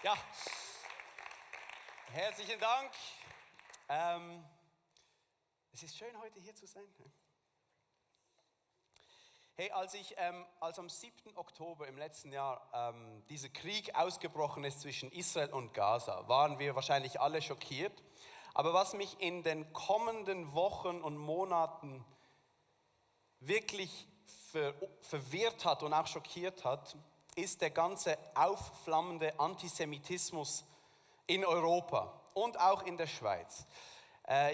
Ja, herzlichen Dank. Es ist schön, heute hier zu sein. Hey, als am 7. Oktober im letzten Jahr dieser Krieg ausgebrochen ist zwischen Israel und Gaza, waren wir wahrscheinlich alle schockiert. Aber was mich in den kommenden Wochen und Monaten wirklich verwirrt hat und auch schockiert hat, ist der ganze aufflammende Antisemitismus in Europa und auch in der Schweiz.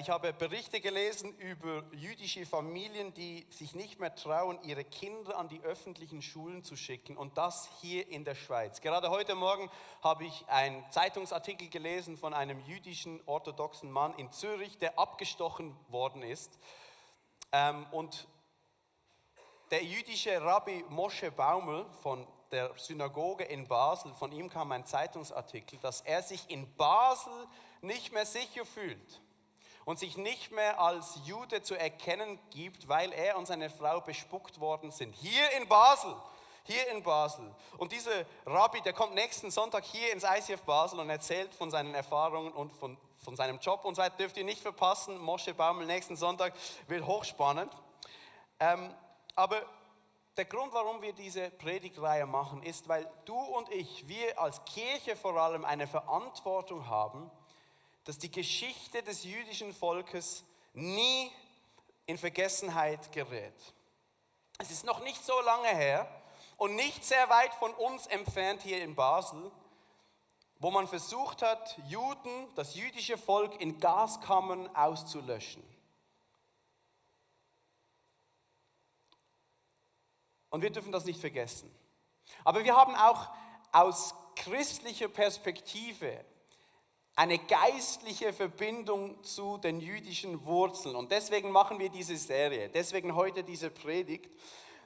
Ich habe Berichte gelesen über jüdische Familien, die sich nicht mehr trauen, ihre Kinder an die öffentlichen Schulen zu schicken, und das hier in der Schweiz. Gerade heute Morgen habe ich einen Zeitungsartikel gelesen von einem jüdischen orthodoxen Mann in Zürich, der abgestochen worden ist. Und der jüdische Rabbi Moshe Baumel von der Synagoge in Basel, von ihm kam ein Zeitungsartikel, dass er sich in Basel nicht mehr sicher fühlt und sich nicht mehr als Jude zu erkennen gibt, weil er und seine Frau bespuckt worden sind. Hier in Basel. Und dieser Rabbi, der kommt nächsten Sonntag hier ins ICF Basel und erzählt von seinen Erfahrungen und von seinem Job und so weiter. Dürft ihr nicht verpassen. Moshe Baumel nächsten Sonntag wird hochspannend. Aber der Grund, warum wir diese Predigtreihe machen, ist, weil du und ich, wir als Kirche vor allem eine Verantwortung haben, dass die Geschichte des jüdischen Volkes nie in Vergessenheit gerät. Es ist noch nicht so lange her und nicht sehr weit von uns entfernt hier in Basel, wo man versucht hat, Juden, das jüdische Volk in Gaskammern auszulöschen. Und wir dürfen das nicht vergessen. Aber wir haben auch aus christlicher Perspektive eine geistliche Verbindung zu den jüdischen Wurzeln. Und deswegen machen wir diese Serie, deswegen heute diese Predigt.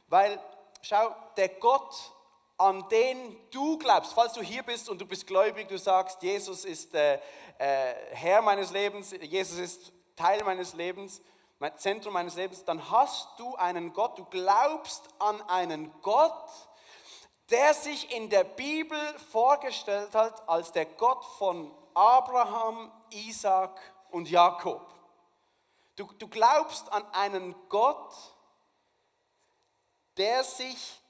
Weil, schau, der Gott, an den du glaubst, falls du hier bist und du bist gläubig, du sagst, Jesus ist Herr meines Lebens, Jesus ist Teil meines Lebens, Zentrum meines Lebens, dann hast du einen Gott, du glaubst an einen Gott, der sich in der Bibel vorgestellt hat als der Gott von Abraham, Isaac und Jakob. Du glaubst an einen Gott, der sich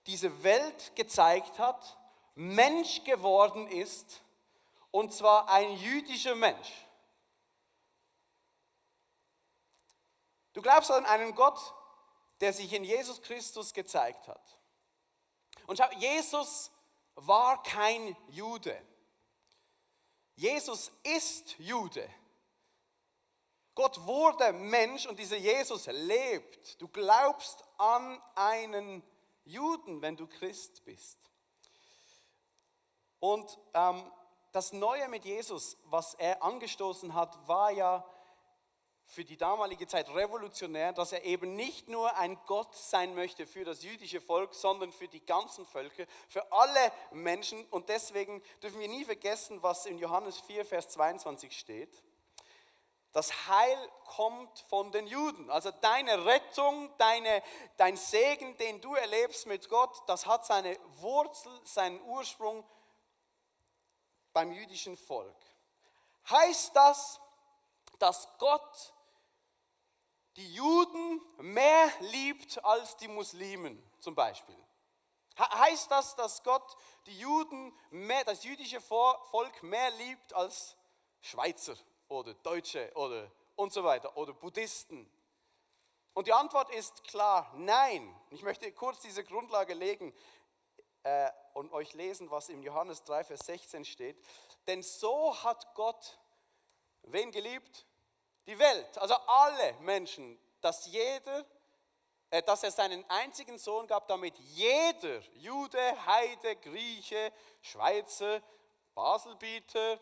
diese Welt gezeigt hat, Mensch geworden ist, und zwar ein jüdischer Mensch. Du glaubst an einen Gott, der sich in Jesus Christus gezeigt hat. Und schau, Jesus war kein Jude. Jesus ist Jude. Gott wurde Mensch und dieser Jesus lebt. Du glaubst an einen Juden, wenn du Christ bist. Und das Neue mit Jesus, was er angestoßen hat, war ja für die damalige Zeit revolutionär, dass er eben nicht nur ein Gott sein möchte für das jüdische Volk, sondern für die ganzen Völker, für alle Menschen. Und deswegen dürfen wir nie vergessen, was in Johannes 4, Vers 22 steht. Das Heil kommt von den Juden. Also deine Rettung, dein Segen, den du erlebst mit Gott, das hat seine Wurzel, seinen Ursprung beim jüdischen Volk. Heißt das, dass Gott die Juden mehr liebt als die Muslimen zum Beispiel? Heißt das, dass Gott die Juden das jüdische Volk mehr liebt als Schweizer oder Deutsche oder und so weiter oder Buddhisten? Und die Antwort ist klar, nein. Ich möchte kurz diese Grundlage legen und euch lesen, was im Johannes 3, Vers 16 steht. Denn so hat Gott wen geliebt? Die Welt, also alle Menschen, dass er seinen einzigen Sohn gab, damit jeder, Jude, Heide, Grieche, Schweizer, Baselbieter,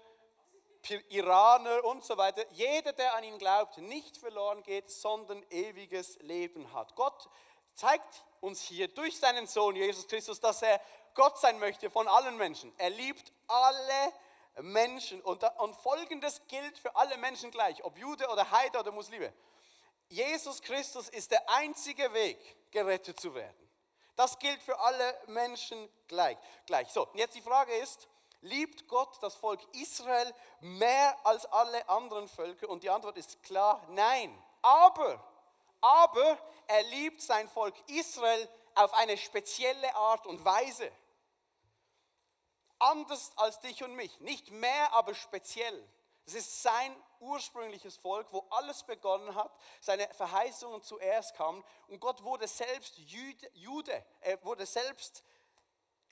Iraner und so weiter, jeder, der an ihn glaubt, nicht verloren geht, sondern ewiges Leben hat. Gott zeigt uns hier durch seinen Sohn Jesus Christus, dass er Gott sein möchte von allen Menschen. Er liebt alle Menschen und Folgendes gilt für alle Menschen gleich, ob Jude oder Heide oder Muslime. Jesus Christus ist der einzige Weg, gerettet zu werden. Das gilt für alle Menschen gleich. So, und jetzt die Frage ist, liebt Gott das Volk Israel mehr als alle anderen Völker? Und die Antwort ist klar, nein. Aber er liebt sein Volk Israel auf eine spezielle Art und Weise. Anders als dich und mich. Nicht mehr, aber speziell. Es ist sein ursprüngliches Volk, wo alles begonnen hat, seine Verheißungen zuerst kamen und Gott wurde selbst Jude, er wurde selbst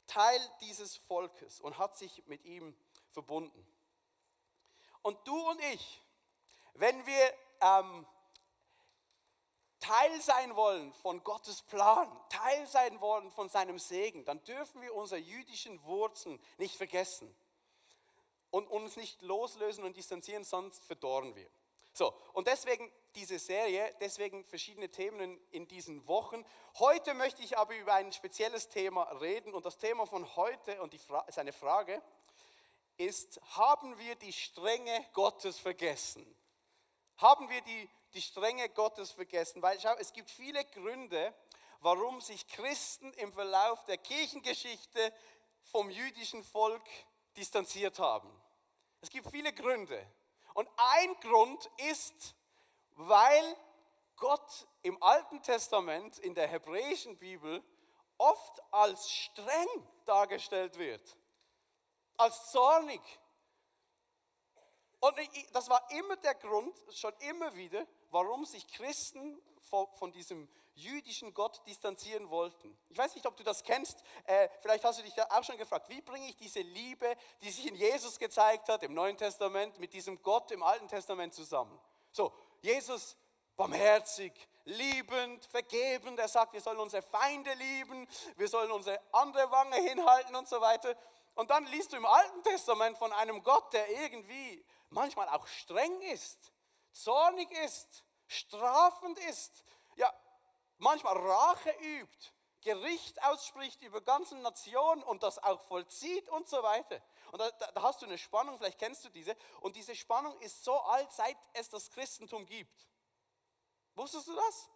Teil dieses Volkes und hat sich mit ihm verbunden. Und du und ich, wenn wir Teil sein wollen von Gottes Plan, Teil sein wollen von seinem Segen, dann dürfen wir unsere jüdischen Wurzeln nicht vergessen und uns nicht loslösen und distanzieren, sonst verdorren wir. So, und deswegen diese Serie, deswegen verschiedene Themen in diesen Wochen. Heute möchte ich aber über ein spezielles Thema reden und das Thema von heute und seine Frage ist, haben wir die Strenge Gottes vergessen? Haben wir die Strenge Gottes vergessen? Weil schau, es gibt viele Gründe, warum sich Christen im Verlauf der Kirchengeschichte vom jüdischen Volk distanziert haben. Es gibt viele Gründe. Und ein Grund ist, weil Gott im Alten Testament, in der hebräischen Bibel, oft als streng dargestellt wird. Als zornig. Und das war immer der Grund, schon immer wieder, warum sich Christen von diesem jüdischen Gott distanzieren wollten. Ich weiß nicht, ob du das kennst, vielleicht hast du dich da auch schon gefragt, wie bringe ich diese Liebe, die sich in Jesus gezeigt hat, im Neuen Testament, mit diesem Gott im Alten Testament zusammen? So, Jesus barmherzig, liebend, vergebend, er sagt, wir sollen unsere Feinde lieben, wir sollen unsere andere Wange hinhalten und so weiter. Und dann liest du im Alten Testament von einem Gott, der irgendwie manchmal auch streng ist, zornig ist, strafend ist, ja, manchmal Rache übt, Gericht ausspricht über ganze Nationen und das auch vollzieht und so weiter. Und da hast du eine Spannung, vielleicht kennst du diese. Und diese Spannung ist so alt, seit es das Christentum gibt. Wusstest du das?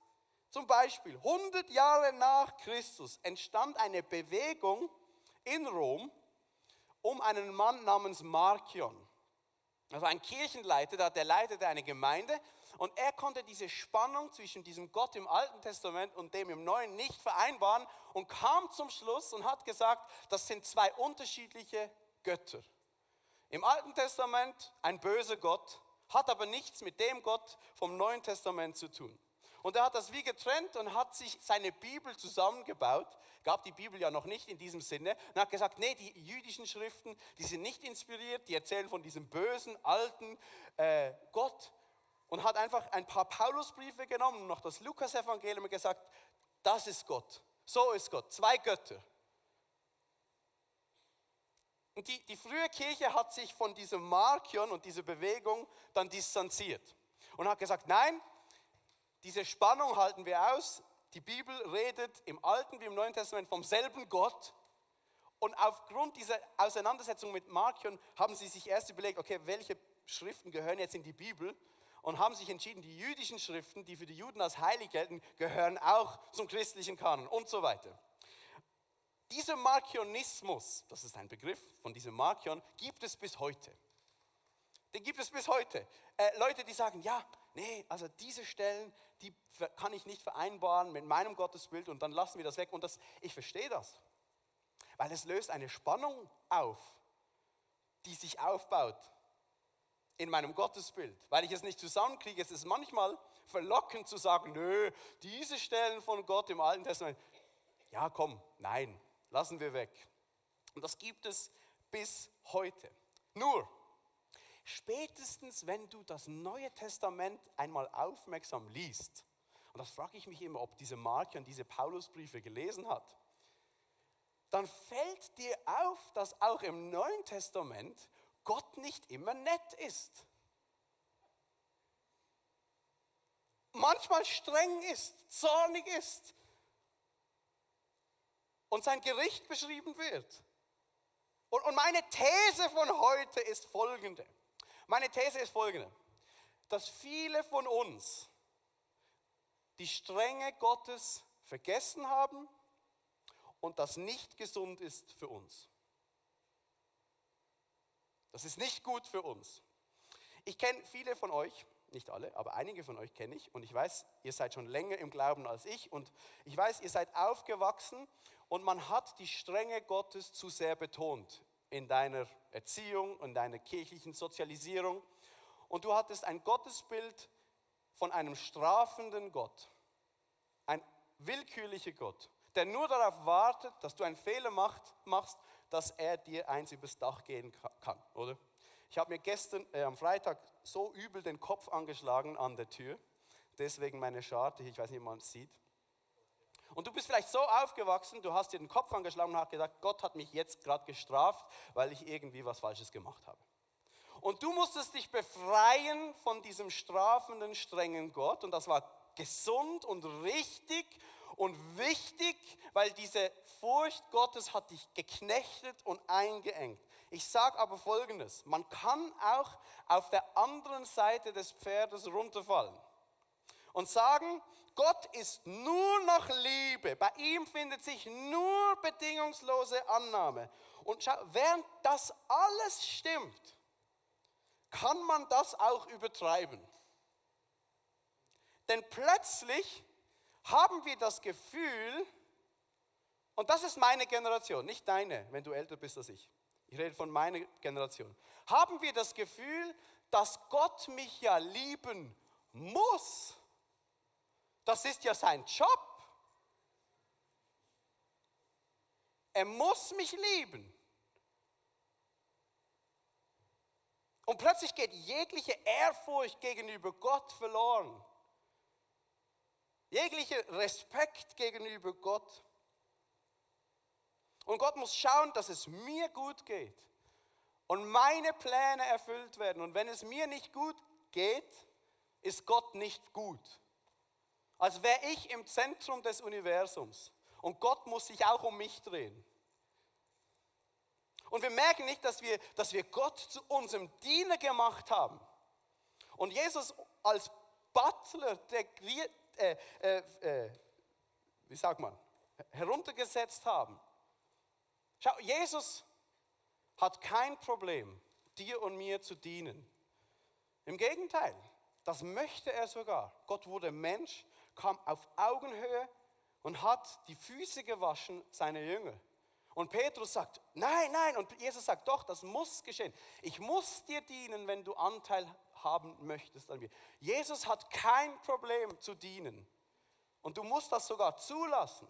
Zum Beispiel 100 Jahre nach Christus entstand eine Bewegung in Rom um einen Mann namens Markion. Also ein Kirchenleiter, der leitete eine Gemeinde und er konnte diese Spannung zwischen diesem Gott im Alten Testament und dem im Neuen nicht vereinbaren und kam zum Schluss und hat gesagt, das sind zwei unterschiedliche Götter. Im Alten Testament ein böser Gott, hat aber nichts mit dem Gott vom Neuen Testament zu tun. Und er hat das wie getrennt und hat sich seine Bibel zusammengebaut, gab die Bibel ja noch nicht in diesem Sinne, und hat gesagt, nee, die jüdischen Schriften, die sind nicht inspiriert, die erzählen von diesem bösen, alten Gott. Und hat einfach ein paar Paulusbriefe genommen und noch das Lukas-Evangelium und gesagt, das ist Gott, so ist Gott, zwei Götter. Und die frühe Kirche hat sich von diesem Markion und dieser Bewegung dann distanziert und hat gesagt, nein, diese Spannung halten wir aus. Die Bibel redet im Alten wie im Neuen Testament vom selben Gott. Und aufgrund dieser Auseinandersetzung mit Markion haben sie sich erst überlegt, okay, welche Schriften gehören jetzt in die Bibel? Und haben sich entschieden, die jüdischen Schriften, die für die Juden als heilig gelten, gehören auch zum christlichen Kanon und so weiter. Dieser Markionismus, das ist ein Begriff von diesem Markion, gibt es bis heute. Den gibt es bis heute. Leute, die sagen, ja, nee, also diese Stellen, die kann ich nicht vereinbaren mit meinem Gottesbild und dann lassen wir das weg. Und ich verstehe das, weil es löst eine Spannung auf, die sich aufbaut in meinem Gottesbild. Weil ich es nicht zusammenkriege, es ist manchmal verlockend zu sagen, nö, diese Stellen von Gott im Alten Testament, ja komm, nein, lassen wir weg. Und das gibt es bis heute. Nur, spätestens wenn du das Neue Testament einmal aufmerksam liest, und das frage ich mich immer, ob diese Markion diese Paulusbriefe gelesen hat, dann fällt dir auf, dass auch im Neuen Testament Gott nicht immer nett ist. Manchmal streng ist, zornig ist und sein Gericht beschrieben wird. Und meine These von heute ist folgende. Meine These ist folgende, dass viele von uns die Strenge Gottes vergessen haben und das nicht gesund ist für uns. Das ist nicht gut für uns. Ich kenne viele von euch, nicht alle, aber einige von euch kenne ich und ich weiß, ihr seid schon länger im Glauben als ich und ich weiß, ihr seid aufgewachsen und man hat die Strenge Gottes zu sehr betont in deiner Erziehung, in deiner kirchlichen Sozialisierung und du hattest ein Gottesbild von einem strafenden Gott, ein willkürlicher Gott, der nur darauf wartet, dass du einen Fehler machst, dass er dir eins übers Dach gehen kann, oder? Ich habe mir gestern am Freitag so übel den Kopf angeschlagen an der Tür, deswegen meine Scharte, ich weiß nicht, ob man es sieht. Und du bist vielleicht so aufgewachsen, du hast dir den Kopf angeschlagen und hast gesagt, Gott hat mich jetzt gerade gestraft, weil ich irgendwie was Falsches gemacht habe. Und du musstest dich befreien von diesem strafenden, strengen Gott und das war gesund und richtig und wichtig, weil diese Furcht Gottes hat dich geknechtet und eingeengt. Ich sage aber Folgendes, man kann auch auf der anderen Seite des Pferdes runterfallen und sagen, Gott ist nur noch Liebe, bei ihm findet sich nur bedingungslose Annahme. Und schau, während das alles stimmt, kann man das auch übertreiben. Denn plötzlich haben wir das Gefühl, und das ist meine Generation, nicht deine, wenn du älter bist als ich. Ich rede von meiner Generation. Haben wir das Gefühl, dass Gott mich ja lieben muss? Das ist ja sein Job. Er muss mich lieben. Und plötzlich geht jegliche Ehrfurcht gegenüber Gott verloren. Jeglicher Respekt gegenüber Gott. Und Gott muss schauen, dass es mir gut geht und meine Pläne erfüllt werden. Und wenn es mir nicht gut geht, ist Gott nicht gut. Als wäre ich im Zentrum des Universums und Gott muss sich auch um mich drehen. Und wir merken nicht, dass wir Gott zu unserem Diener gemacht haben. Und Jesus als Butler, heruntergesetzt haben. Schau, Jesus hat kein Problem, dir und mir zu dienen. Im Gegenteil, das möchte er sogar. Gott wurde Mensch, kam auf Augenhöhe und hat die Füße gewaschen seiner Jünger. Und Petrus sagt, nein, nein. Und Jesus sagt, doch, das muss geschehen. Ich muss dir dienen, wenn du Anteil haben möchtest an mir. Jesus hat kein Problem zu dienen. Und du musst das sogar zulassen,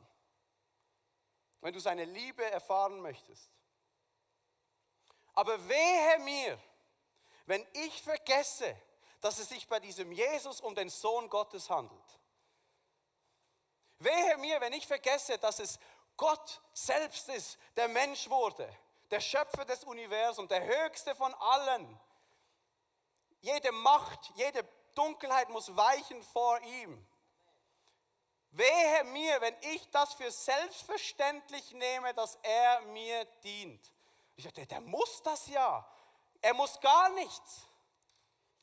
wenn du seine Liebe erfahren möchtest. Aber wehe mir, wenn ich vergesse, dass es sich bei diesem Jesus um den Sohn Gottes handelt. Wehe mir, wenn ich vergesse, dass es Gott selbst ist, der Mensch wurde, der Schöpfer des Universums, der Höchste von allen. Jede Macht, jede Dunkelheit muss weichen vor ihm. Wehe mir, wenn ich das für selbstverständlich nehme, dass er mir dient. Ich sagte, der muss das ja. Er muss gar nichts.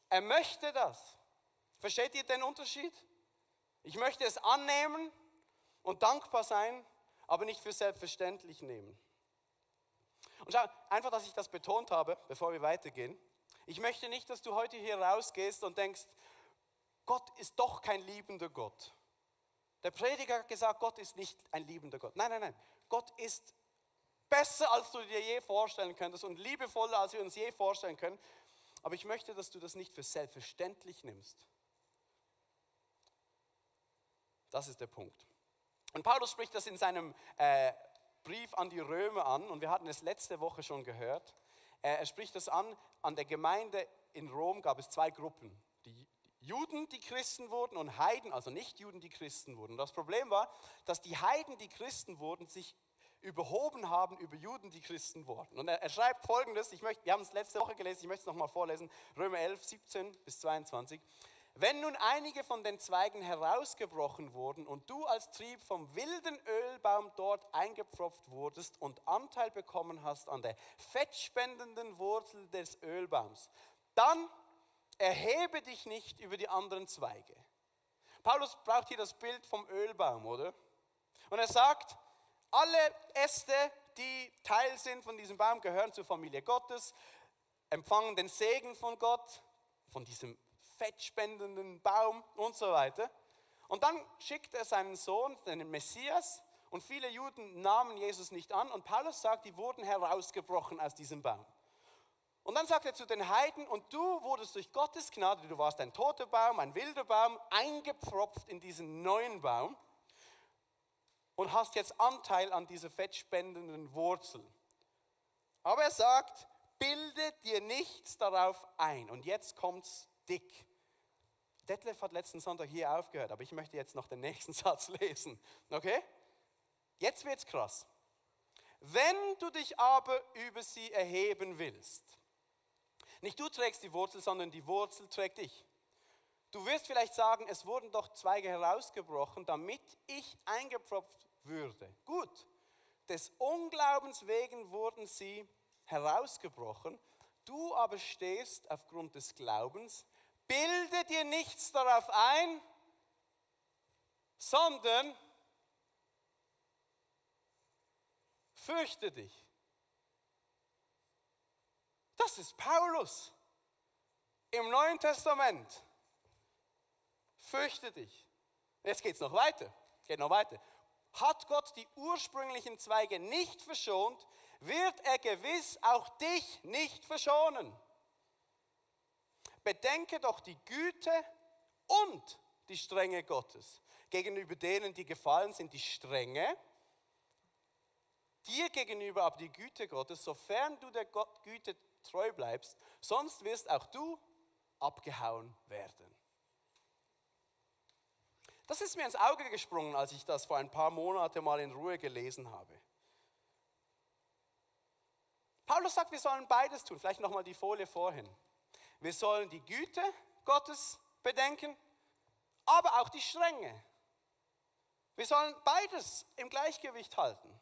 Er möchte das. Versteht ihr den Unterschied? Ich möchte es annehmen und dankbar sein, aber nicht für selbstverständlich nehmen. Und schau, einfach, dass ich das betont habe, bevor wir weitergehen. Ich möchte nicht, dass du heute hier rausgehst und denkst, Gott ist doch kein liebender Gott. Der Prediger hat gesagt, Gott ist nicht ein liebender Gott. Nein, nein, nein. Gott ist besser, als du dir je vorstellen könntest und liebevoller, als wir uns je vorstellen können. Aber ich möchte, dass du das nicht für selbstverständlich nimmst. Das ist der Punkt. Und Paulus spricht das in seinem Brief an die Römer an und wir hatten es letzte Woche schon gehört. Er spricht das an der Gemeinde in Rom gab es zwei Gruppen. Die Juden, die Christen wurden und Heiden, also Nicht-Juden, die Christen wurden. Und das Problem war, dass die Heiden, die Christen wurden, sich überhoben haben über Juden, die Christen wurden. Und er schreibt Folgendes, wir haben es letzte Woche gelesen, ich möchte es nochmal vorlesen, Römer 11, 17 bis 22. Wenn nun einige von den Zweigen herausgebrochen wurden und du als Trieb vom wilden Ölbaum dort eingepfropft wurdest und Anteil bekommen hast an der fettspendenden Wurzel des Ölbaums, dann erhebe dich nicht über die anderen Zweige. Paulus braucht hier das Bild vom Ölbaum, oder? Und er sagt, Alle Äste, die Teil sind von diesem Baum, gehören zur Familie Gottes, empfangen den Segen von Gott, von diesem fettspendenden Baum und so weiter. Und dann schickt er seinen Sohn, den Messias, und viele Juden nahmen Jesus nicht an. Und Paulus sagt, die wurden herausgebrochen aus diesem Baum. Und dann sagt er zu den Heiden, und du wurdest durch Gottes Gnade, du warst ein toter Baum, ein wilder Baum, eingepfropft in diesen neuen Baum und hast jetzt Anteil an dieser fettspendenden Wurzel. Aber er sagt, bilde dir nichts darauf ein. Und jetzt kommt's dick. Detlef hat letzten Sonntag hier aufgehört, aber ich möchte jetzt noch den nächsten Satz lesen. Okay? Jetzt wird's krass. Wenn du dich aber über sie erheben willst, nicht du trägst die Wurzel, sondern die Wurzel trägt dich. Du wirst vielleicht sagen, es wurden doch Zweige herausgebrochen, damit ich eingepfropft würde. Gut, des Unglaubens wegen wurden sie herausgebrochen. Du aber stehst aufgrund des Glaubens. Bilde dir nichts darauf ein, sondern fürchte dich. Das ist Paulus im Neuen Testament. Fürchte dich. Jetzt geht es noch weiter. Hat Gott die ursprünglichen Zweige nicht verschont, wird er gewiss auch dich nicht verschonen. Bedenke doch die Güte und die Strenge Gottes. Gegenüber denen, die gefallen sind, die Strenge. Dir gegenüber aber die Güte Gottes, sofern du der Güte treu bleibst, sonst wirst auch du abgehauen werden. Das ist mir ins Auge gesprungen, als ich das vor ein paar Monaten mal in Ruhe gelesen habe. Paulus sagt, wir sollen beides tun. Vielleicht nochmal die Folie vorhin. Wir sollen die Güte Gottes bedenken, aber auch die Strenge. Wir sollen beides im Gleichgewicht halten.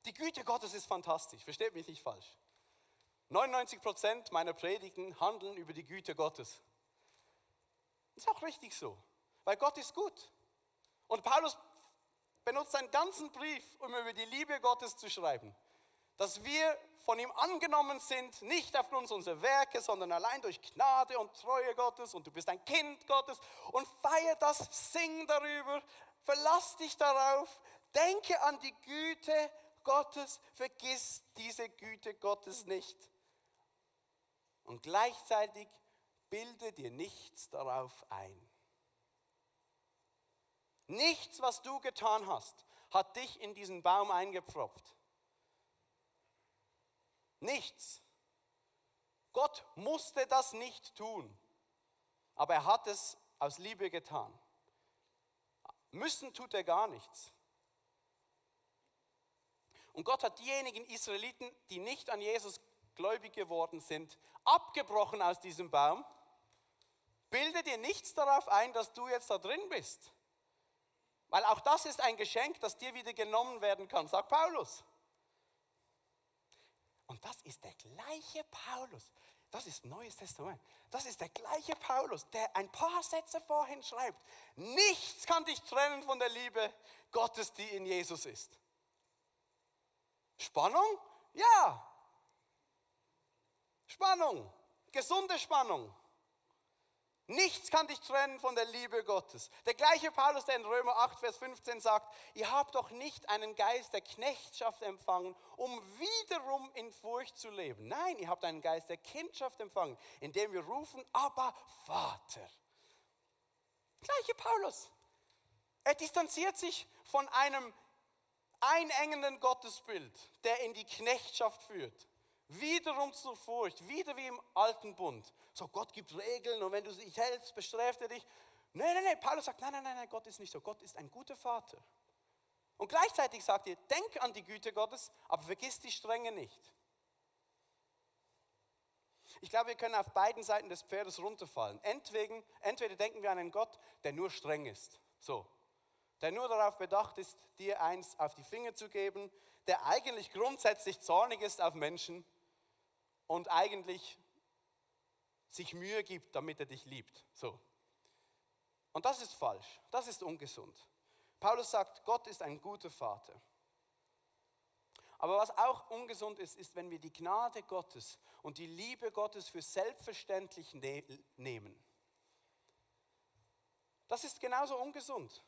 Die Güte Gottes ist fantastisch, versteht mich nicht falsch. 99% meiner Predigten handeln über die Güte Gottes. Ist auch richtig so, weil Gott ist gut. Und Paulus benutzt seinen ganzen Brief, um über die Liebe Gottes zu schreiben. Dass wir von ihm angenommen sind, nicht aufgrund unserer Werke, sondern allein durch Gnade und Treue Gottes. Und du bist ein Kind Gottes. Und feier das, sing darüber, verlass dich darauf, denke an die Güte Gottes, vergiss diese Güte Gottes nicht. Und gleichzeitig bilde dir nichts darauf ein. Nichts, was du getan hast, hat dich in diesen Baum eingepfropft. Nichts. Gott musste das nicht tun, aber er hat es aus Liebe getan. Müssen tut er gar nichts. Und Gott hat diejenigen Israeliten, die nicht an Jesus gläubig geworden sind, abgebrochen aus diesem Baum. Bilde dir nichts darauf ein, dass du jetzt da drin bist. Weil auch das ist ein Geschenk, das dir wieder genommen werden kann, sagt Paulus. Und das ist der gleiche Paulus. Das ist Neues Testament. Das ist der gleiche Paulus, der ein paar Sätze vorhin schreibt. Nichts kann dich trennen von der Liebe Gottes, die in Jesus ist. Spannung? Ja. Spannung. Gesunde Spannung. Nichts kann dich trennen von der Liebe Gottes. Der gleiche Paulus, der in Römer 8, Vers 15 sagt, ihr habt doch nicht einen Geist der Knechtschaft empfangen, um wiederum in Furcht zu leben. Nein, ihr habt einen Geist der Kindschaft empfangen, indem wir rufen, aber Vater. Gleiche Paulus. Er distanziert sich von einem einengenden Gottesbild, der in die Knechtschaft führt. Wiederum zur Furcht, wieder wie im alten Bund. So, Gott gibt Regeln und wenn du dich hältst, bestraft er dich. Nein, Paulus sagt, nein, Gott ist nicht so. Gott ist ein guter Vater. Und gleichzeitig sagt er, denk an die Güte Gottes, aber vergiss die Strenge nicht. Ich glaube, wir können auf beiden Seiten des Pferdes runterfallen. Entweder denken wir an einen Gott, der nur streng ist. So. Der nur darauf bedacht ist, dir eins auf die Finger zu geben, der eigentlich grundsätzlich zornig ist auf Menschen und eigentlich sich Mühe gibt, damit er dich liebt. So. Und das ist falsch, das ist ungesund. Paulus sagt, Gott ist ein guter Vater. Aber was auch ungesund ist, ist, wenn wir die Gnade Gottes und die Liebe Gottes für selbstverständlich nehmen. Das ist genauso ungesund.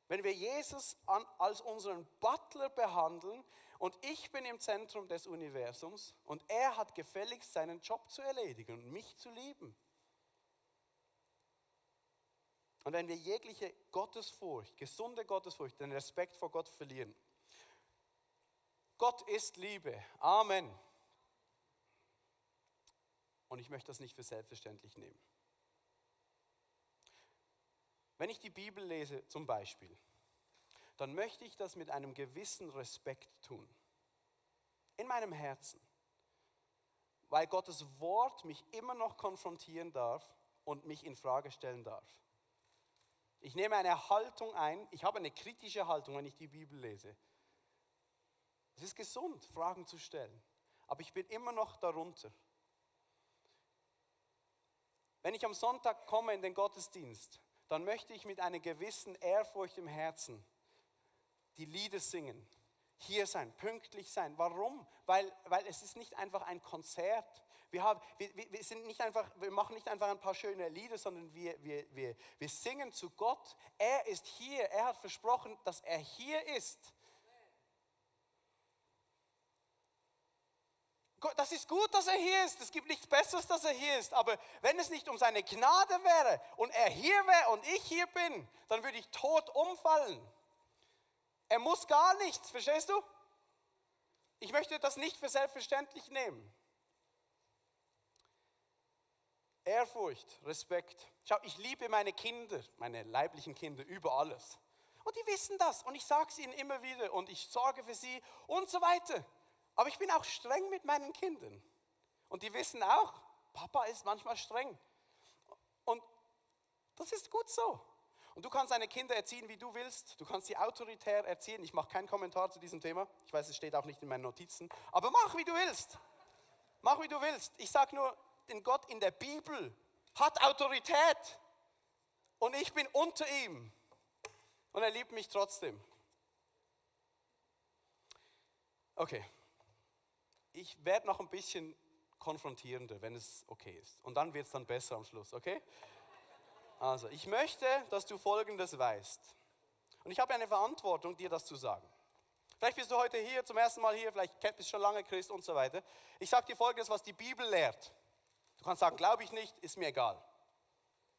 Wenn wir Jesus als unseren Butler behandeln und ich bin im Zentrum des Universums und er hat gefälligst seinen Job zu erledigen und mich zu lieben. Und wenn wir jegliche Gottesfurcht, gesunde Gottesfurcht, den Respekt vor Gott verlieren. Gott ist Liebe. Amen. Und ich möchte das nicht für selbstverständlich nehmen. Wenn ich die Bibel lese zum Beispiel, dann möchte ich das mit einem gewissen Respekt tun. In meinem Herzen. Weil Gottes Wort mich immer noch konfrontieren darf und mich in Frage stellen darf. Ich nehme eine Haltung ein, ich habe eine kritische Haltung, wenn ich die Bibel lese. Es ist gesund, Fragen zu stellen, aber ich bin immer noch darunter. Wenn ich am Sonntag komme in den Gottesdienst, dann möchte ich mit einer gewissen Ehrfurcht im Herzen die Lieder singen, hier sein, pünktlich sein. Warum? Weil es ist nicht einfach ein Konzert. Wir machen nicht einfach ein paar schöne Lieder, sondern wir singen zu Gott. Er ist hier, er hat versprochen, dass er hier ist. Das ist gut, dass er hier ist. Es gibt nichts Besseres, dass er hier ist. Aber wenn es nicht um seine Gnade wäre und er hier wäre und ich hier bin, dann würde ich tot umfallen. Er muss gar nichts, verstehst du? Ich möchte das nicht für selbstverständlich nehmen. Ehrfurcht, Respekt. Schau, ich liebe meine Kinder, meine leiblichen Kinder über alles. Und die wissen das und ich sage es ihnen immer wieder und ich sorge für sie und so weiter. Aber ich bin auch streng mit meinen Kindern. Und die wissen auch, Papa ist manchmal streng. Und das ist gut so. Und du kannst deine Kinder erziehen, wie du willst. Du kannst sie autoritär erziehen. Ich mache keinen Kommentar zu diesem Thema. Ich weiß, es steht auch nicht in meinen Notizen. Aber mach, wie du willst. Mach, wie du willst. Ich sage nur, denn Gott in der Bibel hat Autorität. Und ich bin unter ihm. Und er liebt mich trotzdem. Okay. Ich werde noch ein bisschen konfrontierender, wenn es okay ist. Und dann wird es dann besser am Schluss, okay? Also, ich möchte, dass du Folgendes weißt. Und ich habe eine Verantwortung, dir das zu sagen. Vielleicht bist du heute hier, zum ersten Mal hier, vielleicht bist du schon lange Christ und so weiter. Ich sage dir Folgendes, was die Bibel lehrt. Du kannst sagen, glaube ich nicht, ist mir egal.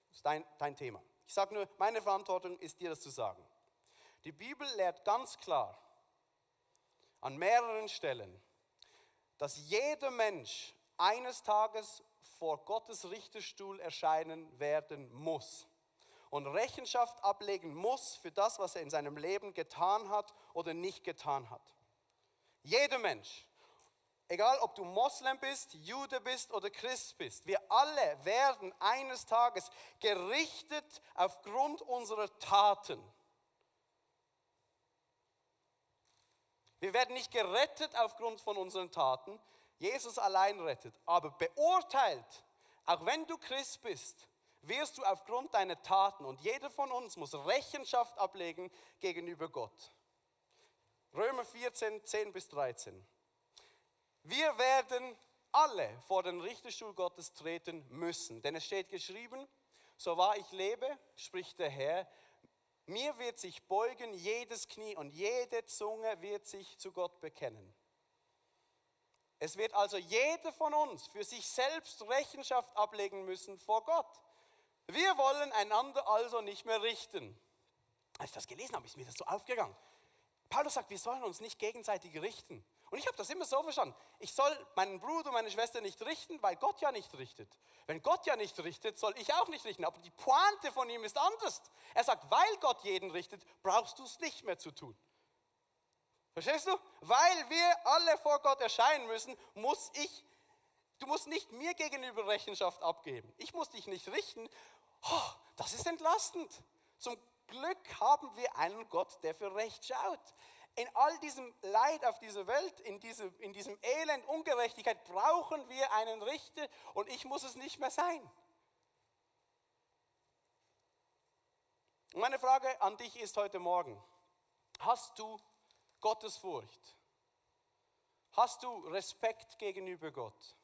Das ist dein Thema. Ich sage nur, meine Verantwortung ist, dir das zu sagen. Die Bibel lehrt ganz klar, an mehreren Stellen, dass jeder Mensch eines Tages vor Gottes Richterstuhl erscheinen werden muss und Rechenschaft ablegen muss für das, was er in seinem Leben getan hat oder nicht getan hat. Jeder Mensch, egal ob du Moslem bist, Jude bist oder Christ bist, wir alle werden eines Tages gerichtet aufgrund unserer Taten. Wir werden nicht gerettet aufgrund von unseren Taten. Jesus allein rettet. Aber beurteilt, auch wenn du Christ bist, wirst du aufgrund deiner Taten. Und jeder von uns muss Rechenschaft ablegen gegenüber Gott. Römer 14, 10 bis 13. Wir werden alle vor den Richterstuhl Gottes treten müssen. Denn es steht geschrieben, so wahr ich lebe, spricht der Herr, mir wird sich beugen jedes Knie und jede Zunge wird sich zu Gott bekennen. Es wird also jeder von uns für sich selbst Rechenschaft ablegen müssen vor Gott. Wir wollen einander also nicht mehr richten. Als ich das gelesen habe, ist mir das so aufgegangen. Paulus sagt, wir sollen uns nicht gegenseitig richten. Und ich habe das immer so verstanden. Ich soll meinen Bruder und meine Schwester nicht richten, weil Gott ja nicht richtet. Wenn Gott ja nicht richtet, soll ich auch nicht richten. Aber die Pointe von ihm ist anders. Er sagt, weil Gott jeden richtet, brauchst du es nicht mehr zu tun. Verstehst du? Weil wir alle vor Gott erscheinen müssen, du musst nicht mir gegenüber Rechenschaft abgeben. Ich muss dich nicht richten. Oh, das ist entlastend. Zum Glück haben wir einen Gott, der für Recht schaut. In all diesem Leid auf dieser Welt, in diesem Elend, Ungerechtigkeit, brauchen wir einen Richter und ich muss es nicht mehr sein. Und meine Frage an dich ist heute Morgen, hast du Gottesfurcht? Hast du Respekt gegenüber Gott?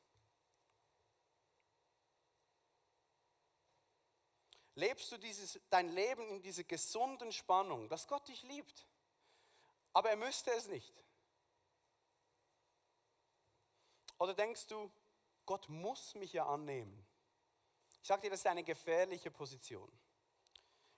Lebst du dein Leben in dieser gesunden Spannung, dass Gott dich liebt, aber er müsste es nicht? Oder denkst du, Gott muss mich ja annehmen? Ich sage dir, das ist eine gefährliche Position.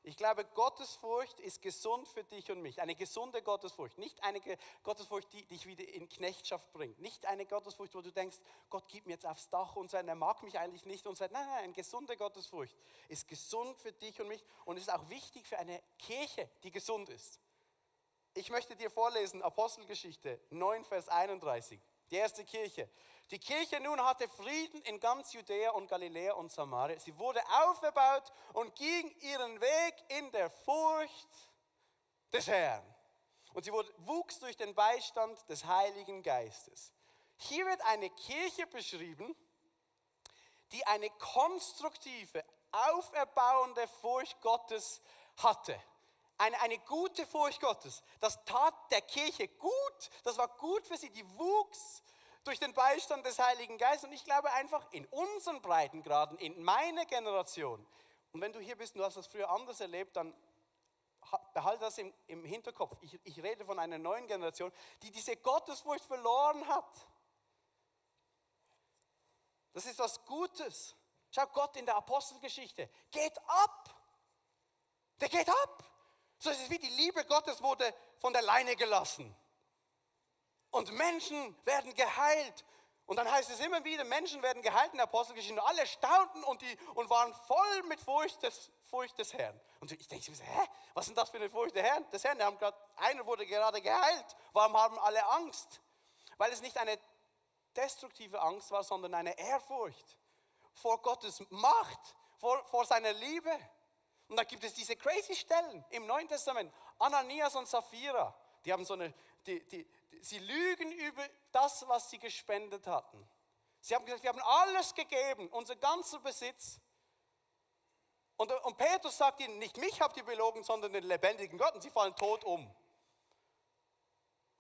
Ich glaube, Gottesfurcht ist gesund für dich und mich. Eine gesunde Gottesfurcht. Nicht eine Gottesfurcht, die dich wieder in Knechtschaft bringt. Nicht eine Gottesfurcht, wo du denkst, Gott gibt mir jetzt aufs Dach und sagt, er mag mich eigentlich nicht. Und sagt, nein, eine gesunde Gottesfurcht ist gesund für dich und mich. Und es ist auch wichtig für eine Kirche, die gesund ist. Ich möchte dir vorlesen, Apostelgeschichte 9, Vers 31. Die erste Kirche. Die Kirche nun hatte Frieden in ganz Judäa und Galiläa und Samaria. Sie wurde aufgebaut und ging ihren Weg in der Furcht des Herrn. Und sie wuchs durch den Beistand des Heiligen Geistes. Hier wird eine Kirche beschrieben, die eine konstruktive, auferbauende Furcht Gottes hatte. Eine gute Furcht Gottes. Das tat der Kirche gut, das war gut für sie, die wuchs durch den Beistand des Heiligen Geistes. Und ich glaube einfach in unseren Breitengraden, in meiner Generation, und wenn du hier bist und du hast das früher anders erlebt, dann behalte das im Hinterkopf. Ich rede von einer neuen Generation, die diese Gottesfurcht verloren hat. Das ist was Gutes. Schau, Gott in der Apostelgeschichte geht ab. Der geht ab. So ist es wie die Liebe Gottes wurde von der Leine gelassen. Und Menschen werden geheilt. Und dann heißt es immer wieder, Menschen werden geheilt in der Apostelgeschichte. Und alle staunten und waren voll mit Furcht des Herrn. Und ich denke mir, was ist denn das für eine Furcht des Herrn? Einer wurde gerade geheilt. Warum haben alle Angst? Weil es nicht eine destruktive Angst war, sondern eine Ehrfurcht vor Gottes Macht, vor seiner Liebe. Und da gibt es diese crazy Stellen im Neuen Testament. Ananias und Sapphira, die haben sie lügen über das, was sie gespendet hatten. Sie haben gesagt, wir haben alles gegeben, unser ganzer Besitz. Und Petrus sagt ihnen, nicht mich habt ihr belogen, sondern den lebendigen Gott. Und sie fallen tot um.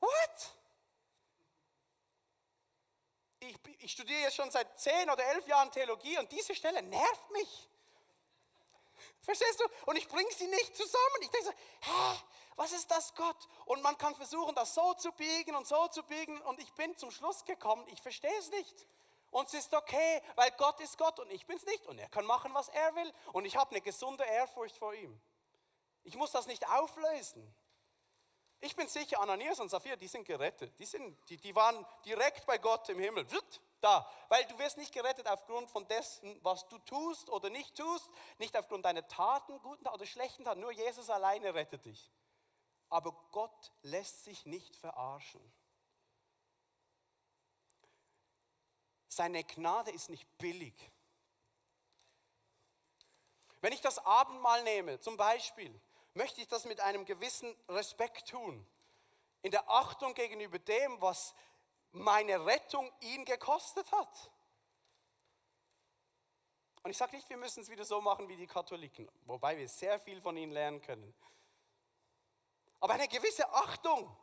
What? Ich studiere jetzt schon seit 10 oder 11 Jahren Theologie und diese Stelle nervt mich. Verstehst du? Und ich bringe sie nicht zusammen. Ich denke so, was ist das, Gott? Und man kann versuchen, das so zu biegen und so zu biegen. Und ich bin zum Schluss gekommen, ich verstehe es nicht. Und es ist okay, weil Gott ist Gott und ich bin es nicht. Und er kann machen, was er will. Und ich habe eine gesunde Ehrfurcht vor ihm. Ich muss das nicht auflösen. Ich bin sicher, Ananias und Sapphira, die sind gerettet. Die waren direkt bei Gott im Himmel. Da, weil du wirst nicht gerettet aufgrund von dessen, was du tust oder nicht tust, nicht aufgrund deiner Taten, guten oder schlechten Taten, nur Jesus alleine rettet dich. Aber Gott lässt sich nicht verarschen. Seine Gnade ist nicht billig. Wenn ich das Abendmahl nehme, zum Beispiel, möchte ich das mit einem gewissen Respekt tun. In der Achtung gegenüber dem, was meine Rettung ihn gekostet hat. Und ich sage nicht, wir müssen es wieder so machen wie die Katholiken, wobei wir sehr viel von ihnen lernen können. Aber eine gewisse Achtung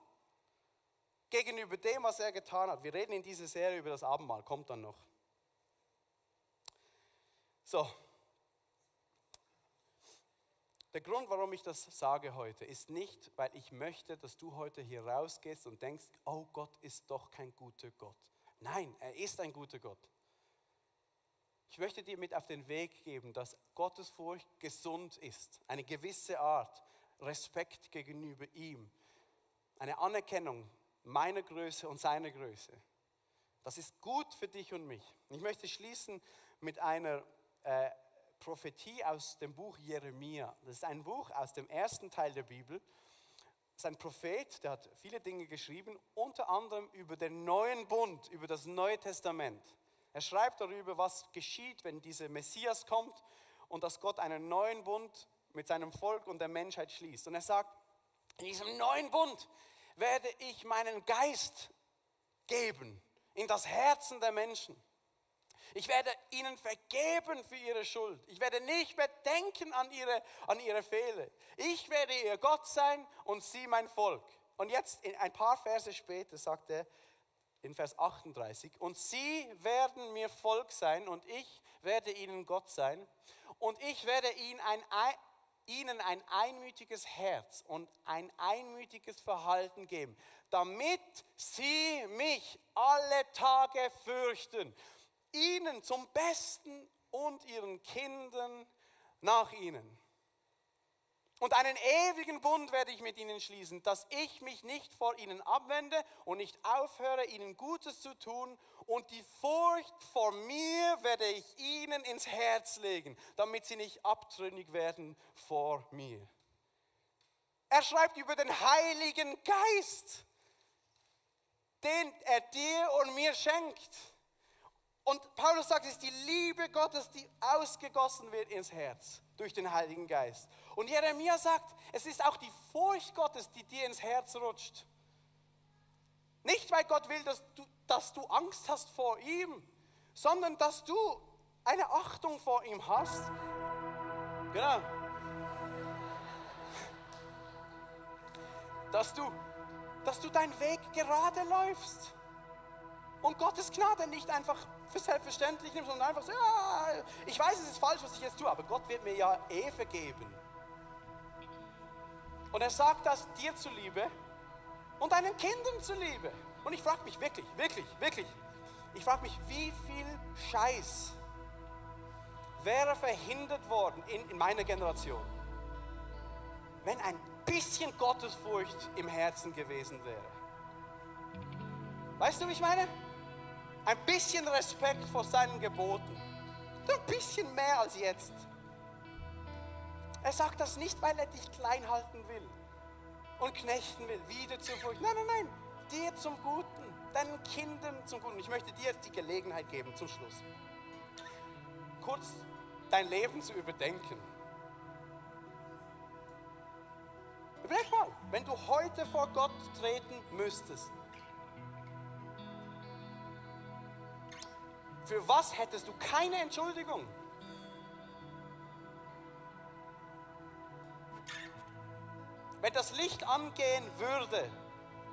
gegenüber dem, was er getan hat. Wir reden in dieser Serie über das Abendmahl, kommt dann noch. So. Der Grund, warum ich das sage heute, ist nicht, weil ich möchte, dass du heute hier rausgehst und denkst, oh, Gott ist doch kein guter Gott. Nein, er ist ein guter Gott. Ich möchte dir mit auf den Weg geben, dass Gottesfurcht gesund ist. Eine gewisse Art, Respekt gegenüber ihm. Eine Anerkennung meiner Größe und seiner Größe. Das ist gut für dich und mich. Ich möchte schließen mit einer Prophetie aus dem Buch Jeremia. Das ist ein Buch aus dem ersten Teil der Bibel. Das ist ein Prophet, der hat viele Dinge geschrieben, unter anderem über den neuen Bund, über das Neue Testament. Er schreibt darüber, was geschieht, wenn dieser Messias kommt und dass Gott einen neuen Bund mit seinem Volk und der Menschheit schließt. Und er sagt, in diesem neuen Bund werde ich meinen Geist geben in das Herzen der Menschen. Ich werde ihnen vergeben für ihre Schuld. Ich werde nicht mehr denken an ihre Fehler. Ich werde ihr Gott sein und sie mein Volk. Und jetzt, ein paar Verse später, sagt er in Vers 38, und sie werden mir Volk sein und ich werde ihnen Gott sein. Und ich werde ihnen ein einmütiges Herz und ein einmütiges Verhalten geben, damit sie mich alle Tage fürchten. Ihnen zum Besten und ihren Kindern nach ihnen. Und einen ewigen Bund werde ich mit ihnen schließen, dass ich mich nicht vor ihnen abwende und nicht aufhöre, ihnen Gutes zu tun. Und die Furcht vor mir werde ich ihnen ins Herz legen, damit sie nicht abtrünnig werden vor mir. Er schreibt über den Heiligen Geist, den er dir und mir schenkt. Und Paulus sagt, es ist die Liebe Gottes, die ausgegossen wird ins Herz durch den Heiligen Geist. Und Jeremia sagt, es ist auch die Furcht Gottes, die dir ins Herz rutscht. Nicht, weil Gott will, dass du Angst hast vor ihm, sondern dass du eine Achtung vor ihm hast. Genau. Dass du deinen Weg gerade läufst. Und Gottes Gnade nicht einfach für selbstverständlich nimmst, sondern einfach so, ja, ich weiß, es ist falsch, was ich jetzt tue, aber Gott wird mir ja vergeben. Und er sagt das dir zuliebe und deinen Kindern zuliebe. Und ich frage mich wirklich, ich frage mich, wie viel Scheiß wäre verhindert worden in meiner Generation, wenn ein bisschen Gottesfurcht im Herzen gewesen wäre. Weißt du, wie ich meine? Ein bisschen Respekt vor seinen Geboten. Ein bisschen mehr als jetzt. Er sagt das nicht, weil er dich klein halten will und knechten will, wieder zur Furcht. Nein, dir zum Guten, deinen Kindern zum Guten. Ich möchte dir jetzt die Gelegenheit geben, zum Schluss, kurz dein Leben zu überdenken. Überleg mal, wenn du heute vor Gott treten müsstest, für was hättest du keine Entschuldigung? Wenn das Licht angehen würde,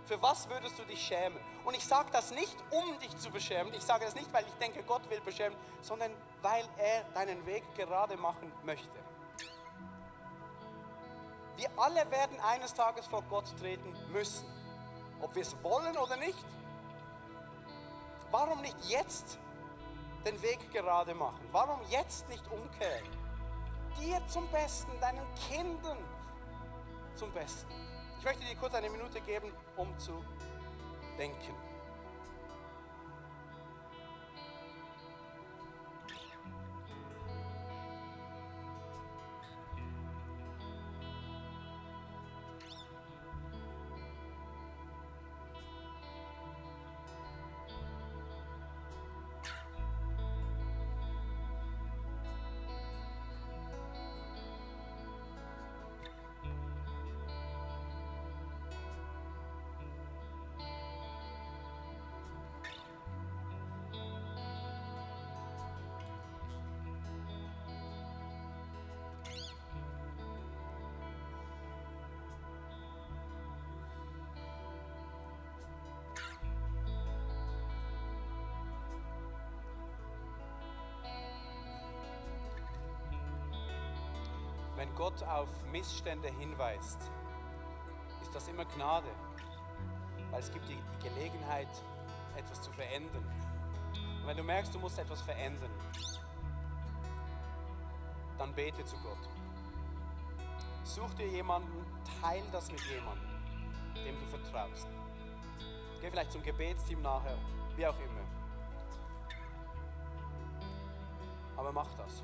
für was würdest du dich schämen? Und ich sage das nicht, um dich zu beschämen. Ich sage das nicht, weil ich denke, Gott will beschämen, sondern weil er deinen Weg gerade machen möchte. Wir alle werden eines Tages vor Gott treten müssen. Ob wir es wollen oder nicht. Warum nicht jetzt den Weg gerade machen? Warum jetzt nicht umkehren? Dir zum Besten, deinen Kindern zum Besten. Ich möchte dir kurz eine Minute geben, um zu denken. Wenn Gott auf Missstände hinweist, ist das immer Gnade, weil es gibt die Gelegenheit, etwas zu verändern. Und wenn du merkst, du musst etwas verändern, dann bete zu Gott. Such dir jemanden, teile das mit jemandem, dem du vertraust. Geh vielleicht zum Gebetsteam nachher, wie auch immer. Aber mach das.